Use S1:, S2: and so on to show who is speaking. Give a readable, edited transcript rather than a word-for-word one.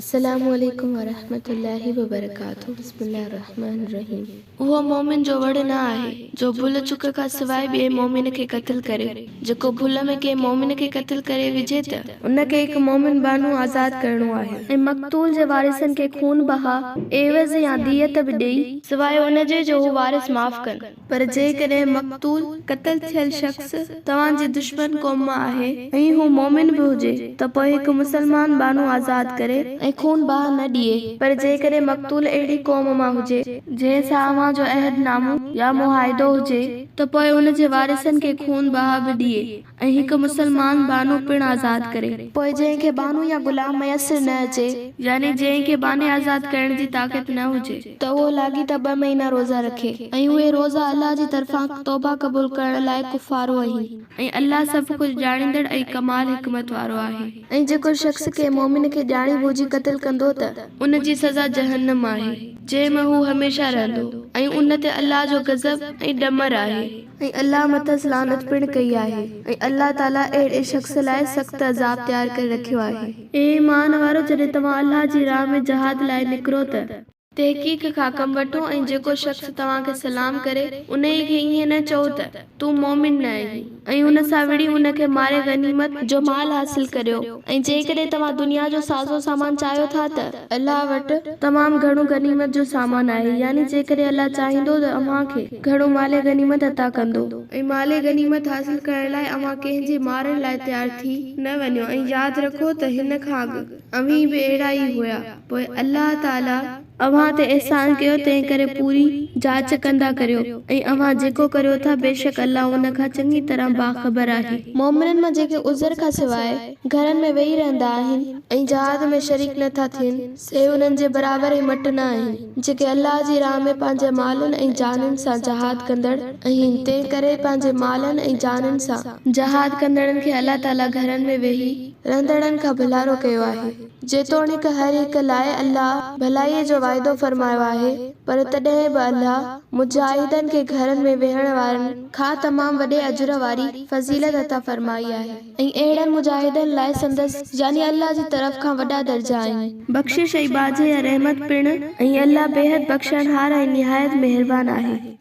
S1: السلام عليڪم ورحمة الله وبرڪاته بسم الله الرحمٰن الرحيم. اهو مؤمن جو وڙ نه آهي، جو ڀل چڪ کان سواء ٻئي مؤمن کي قتل ڪري. جيڪو ڀل ۾ ڪنهن مؤمن کي قتل ڪري وجهي ته. ان کي هڪ مؤمن ٻانهو آزاد ڪرڻو آهي.
S2: ۽ مقتول جي وارثن کي خون بها عيوض يا ديت به ڏئي.
S1: سواء ان جي جو هو وارث معاف ڪن. پر جيڪڏهن مقتول، قتل ٿيل شخص، توهان جي دشمن قوم مان آهي ۽ هو مؤمن به هجي ته پوء هڪ مسلمان ٻانهو آزاد ڪري. ۽ خون بها نه ڏئي. پر جيڪڏهن مقتول اهڙي قوم مان هجي. جنهن سان اوهان جو عهد نامو يا معاهدو هجي. ته پوء ان جي وارثن کي خون بها به ڏئي. ۽ هڪ مسلمان ٻانهو پڻ آزاد ڪري.
S2: پوء جنهن کي ٻانهو يا غلام ميسر نه اچي.
S1: يعني جنهن کي ٻانهي آزاد ڪرڻ جي طاقت نه هجي.
S2: ته اهو لاڳيتا ٻه مهينا روزا رکي. ۽ اهي روزا الله جي طرفان توبه قبول ڪرڻ لاء ڪفارو آهن.
S1: ۽ الله سڀ ڪجهه ڄاڻيندڙ ۽ ڪمال حڪمت وارو آهي.
S2: ۽ جيڪو شخص ڪنهن مؤمن کي ڄاڻي ٻجهي قتل ڪندو ته.
S1: ان جي سزا جهنم آهي، جنهن ۾ هو هميشه رهندو، ۽ ان تي الله جو غضب ۽ ڏمر آهي.
S2: ۽ الله مٿس لعنت پڻ ڪئي آهي ۽ الله تعالي اهڙي شخص لاء سخت عذاب تيار ڪري رکيو آهي.
S1: اي ايمان وارؤ! جڏهن توهان الله جي راهه ۾ جهاد لاء نڪرو ته. تحقيق کان ڪم وٺو ۽ جيڪو شخص توهان کي سلام ڪري انهيء کي ائين نه چئو ته، تون مؤمن نه آهين ۽ ان سان وڙهي ان کي ماري غنيمت جو مال حاصل ڪريو ۽ جيڪڏهن توهان دنيا جو سازو سامان چاهيو ٿا ته.
S2: الله وٽ تمام گهڻو غنيمت جو سامان آهي، يعني جيڪڏهن الله چاهيندو ته اوهان کي گهڻو مال غنيمت عطا ڪندو.
S1: ۽ مال غنيمت حاصل ڪرڻ لاء اوهان ڪنهن جي مارڻ لاء تيار ٿي نه وڃو ۽ ياد رکو ته هن کان اڳ اوهين به اهڙا ئي هيا پوء الله تعالي اوهان تي احسان ڪيو تنهنڪري پوري جاچ ڪندا ڪريو ۽ اوهان جيڪو ڪريو ٿا بيشڪ الله ان کان چڱي طرح باخبر آهي.
S2: مؤمنن مان جيڪي عذر کان سواء گهرن ۾ ويهي رهندا آهن ۽ جهاد ۾ شريڪ نه ٿا ٿين، سي انهن جي برابر ۽ مٽ نه آهن، جيڪي الله جي راهه ۾ پنهنجي مالن ۽ جانين سان جهاد ڪندڙ آهن، تنهنڪري پنهنجي مالن ۽ جانين سان جهاد ڪندڙن کي الله تعاليٰ گهرن ۾ ويهي رهندڙن کان ڀلارو ڪيو آهي. جيتوڻيڪ هر هڪ لاء الله ڀلائيء جو وعدو فرمايو آهي، پر تڏهن به الله مجاهدن کي گهرن ۾ ويهڻ وارن کان تمام وڏي اجر واري فضيلت عطا فرمائي آهي ۽ اهڙن مجاهدن لاء سندس، يعني الله جي طرف کان، وڏا درجا آهن.
S1: بخشش ۽ ٻاجهه يا رحمت پڻ، ۽ الله بيحد بخشڻهار ۽ نهايت مهربان آهي.